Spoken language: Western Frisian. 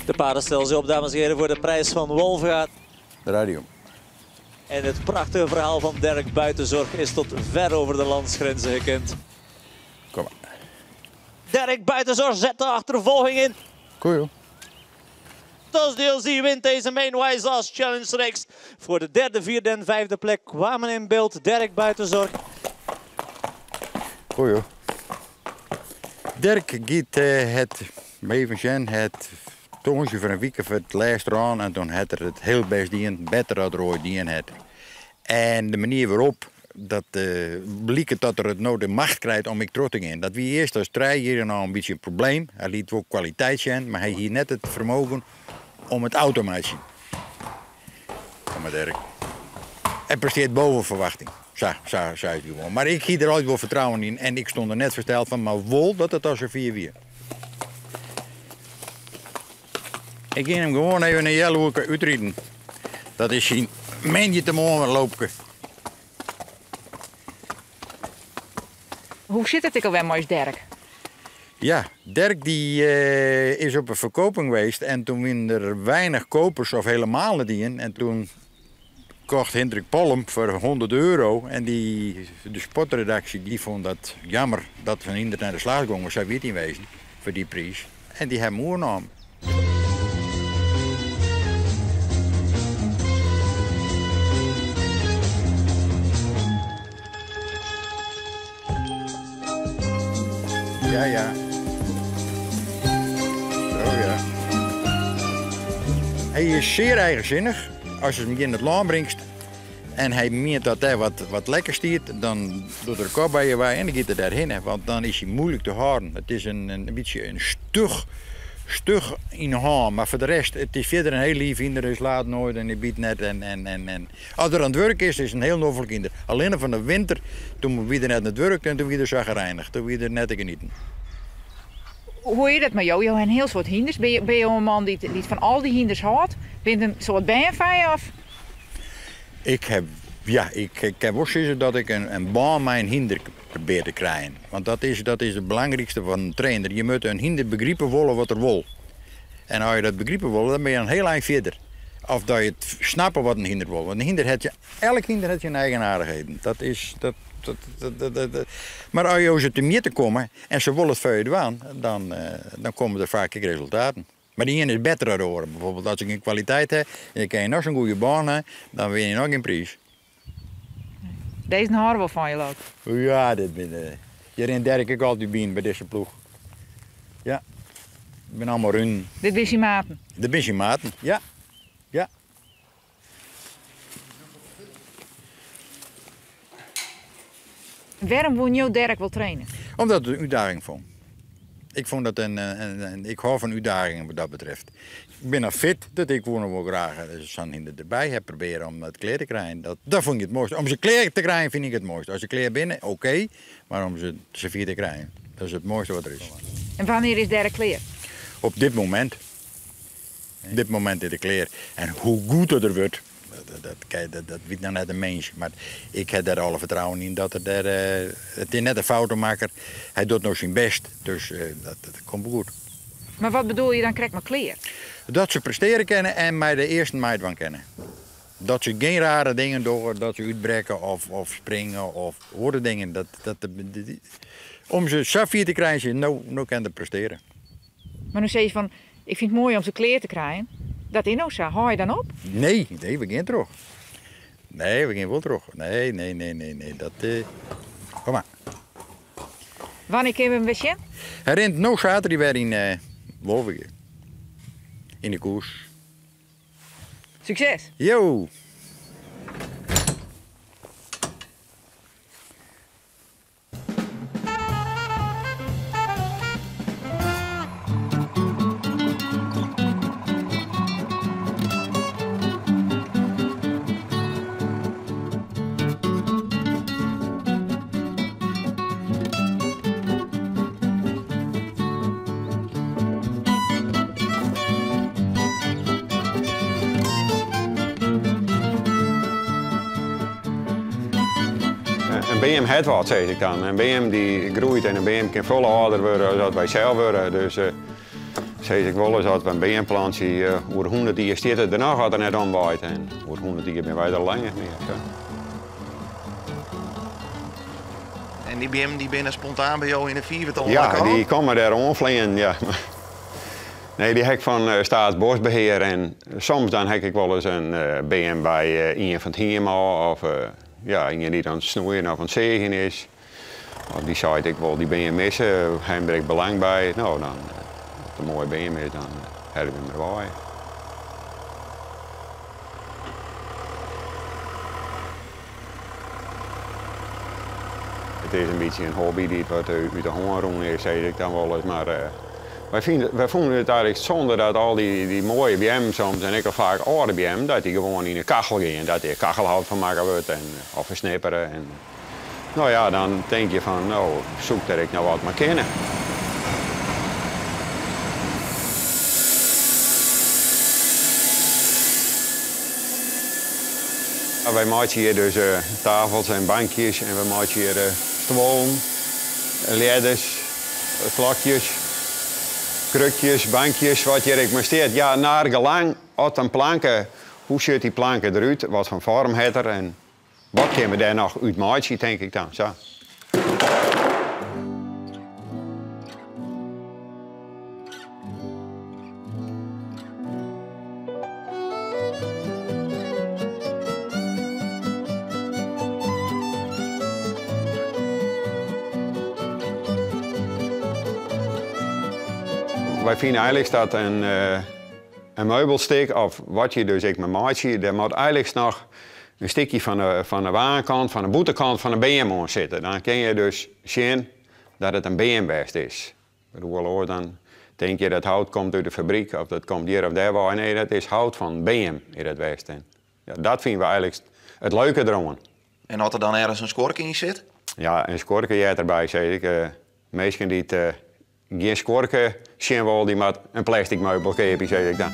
De paarden stellen zich op, dames en heren, voor de prijs van Wolvega. De radio. En het prachtige verhaal van Dirk Buitenzorg is tot ver over de landsgrenzen gekend. Kom maar. Dirk Buitenzorg zet de achtervolging in. Kom joh. Tos DLC wint deze Main Wise Ass Challenge reeks. Voor de derde, vierde en vijfde plek kwamen in beeld Dirk Buitenzorg. Kom joh. Dirk giet het even zien, het tongetje van een week of het laatst aan en toen had er het heel best dien, beter dat er ooit dien het. En de manier waarop dat bleek het dat er het nou de macht krijgt om ik terug te gaan. Dat wie eerst als drie hier nou een beetje een probleem. Hij liet wel kwaliteit zijn, maar hij hier net het vermogen om het automatisch. Kom maar Dirk. Hij presteert boven verwachting. Zo, zo, zo is het gewoon. Maar ik hier er altijd wel vertrouwen in en ik stond er net versteld van, maar wol dat het als een 4-4. Ik ging hem gewoon even een jelloeke uitrijden. Dat is zijn mensje te morgen loopje. Hoe zit het ik alweer met Dirk? Ja, Dirk die is op een verkoping geweest en toen waren er weinig kopers of helemaal niet in. En toen kocht Hendrik Polm voor 100 euro en de sportredactie die vond dat jammer dat van Hendrik naar de slaag ging, maar zij weet niet wezen voor die prijs. En die hebben oornomen. Ja, ja. Zo, ja. Hij is zeer eigenzinnig. Als je hem in het land brengt en hij meent dat hij wat lekker stiert, dan doet er kop bij je bij en dan gaat hij daarheen. Hè, want dan is hij moeilijk te houden. Het is een beetje een stug in de hand. Maar voor de rest, het is verder een heel lief kinder. Hij slaat nooit en hij biedt net. En. Als er aan het werk is, is het een heel novel kinder. Alleen van de winter, toen we er net aan het werk en toen we er zagrijnig. Toen we er net te genieten. Hoe is dat met jou? Je hebt een heel soort hinders. Ben je een man die van al die hinders houdt? Ben je een soort bijenvij of? Ik heb ook zoiets dat ik een baan met een hinder probeer te krijgen. Want dat is het belangrijkste van een trainer. Je moet een hinder begrijpen willen wat er wil. En als je dat begrijpen wil, dan ben je een heel eind verder. Of dat je het snappen wat een hinder wil. Want een hinder heeft je, elk hinder heeft zijn eigenaardigheden. Dat is, dat, dat, dat, dat, dat, dat. Maar als je ze te meer te komen en ze willen het voor je doen, dan komen er vaak resultaten. Maar die ene is beter dan horen. Bijvoorbeeld als ik een kwaliteit heb en je kan nog zo'n goede baan hebben, dan win je nog geen prijs. Deze houden wel van je ook? Ja, dit ben je rent Dirk ik altijd bij bij deze ploeg. Ja, ik ben allemaal run. Dit is je maten? Dit is je maten, ja. Ja. Waarom wil jou Dirk wel trainen? Omdat het een uitdaging vond. Ik vond dat een, een, een, ik hou van uitdagingen wat dat betreft. Ik ben nog fit, dat ik gewoon nog wel graag zo'n hinder erbij heb proberen om het kleer te krijgen. Dat vond ik het mooiste. Om ze kleer te krijgen vind ik het mooiste. Als ze kleer binnen, oké, maar om ze vier te krijgen, dat is het mooiste wat er is. En wanneer is Dirk kleer? Op dit moment. Op dit moment is de kleer. En hoe goed het er wordt, dat weet nou net een mens. Maar ik heb daar alle vertrouwen in dat er daar, het is net een foutenmaker. Hij doet nog zijn best, dus dat komt goed. Maar wat bedoel je dan, krijg maar kleer? Dat ze presteren kennen en mij de eerste meid van kennen. Dat ze geen rare dingen doen, dat ze uitbreken of springen of horen dingen. Om ze zo fier te krijgen, ze nou kunnen presteren. Maar nu zeg je van, ik vind het mooi om ze kleer te krijgen. Dat is nou zo. Hou je dan op? Nee, nee, we gaan terug. Nee, we gaan wel terug. Nee, nee, nee, nee, nee. Dat kom maar. Wanneer kunnen we hem weer zien? Hij rent nog zaterdag weer in Wolvega. In de koers. Succes! Yo! Een BM het wat, zeg ik dan. Een BM die groeit en een BM kan volle ouder worden dan wij zelf worden. Dus Sis ik wolris, as we in beam plantsje, oer 100 jier stiet er der noch as er net omwaait. En oer 100 jier binne wy der lang net mear. En dy beammen dy binne spontaan by jo yn de fiver te Ja, dy komme dêr oanfleanen, ja. Nee, dy ha ik fan Staatsbosbeheer en soms dan ha ik wolris in beam by ien fan it hiem ôf of ja, ien dy't oan it snoeien of oan it seagjen is. Of dy seit ik wol dy beam misse, ha jim der ek belang by? No, dan, as it in moaie beam is, dan helje we him der wei. It is in bytsje in hobby dy't wat út de hân rûn is, sis ik dan wolris. Mar wy fine, wy fûnen it eigentlik sonde dat al dy, dy moaie beammen soms, en ek al faak âlde beammen, dat dy gewoan yn 'e kachel gean. Dat dêr kachelhout fan makke wurdt en, of fersnippere. En, no ja, dan tink je fan, no, soe ik dêr ek noch wat mei kinne. Wy meitsje hjir dus tafels en bankjes en we meitsje hjir stuollen, ljedders, klokjes, krukjes, bankjes, wat hjir ek mar stiet. Ja, naar gelang oft in planke, hoe sjocht dy planke derút, wat foar foarm hat er en wat kinne we dêr noch út meitsje, tink ik dan. Sa. Wy fine eigentlik dat in, in meubelstik of wat je dus ek mar meitsje, dêr moat eigentlik noch in stikje fan de, fan de waankant, fan de bûtenkant fan de beam oan sitte. Dan kinne je dus sjen dat it in beam west is. Ik bedoel, oars dan tink je dat hout komt út de fabryk of dat komt hjir of dêr wei. Nee, dat is hout fan beam is dat west. En ja, dat fine we eigentlik it leuke deroan. En as der dan ergens in skuorke yn sit? Ja, in skuorke heart derby, sis ik. Minsken dy't gjin skuorke sjen wolle, dy moat in plastic meubel keapje, sis ik dan.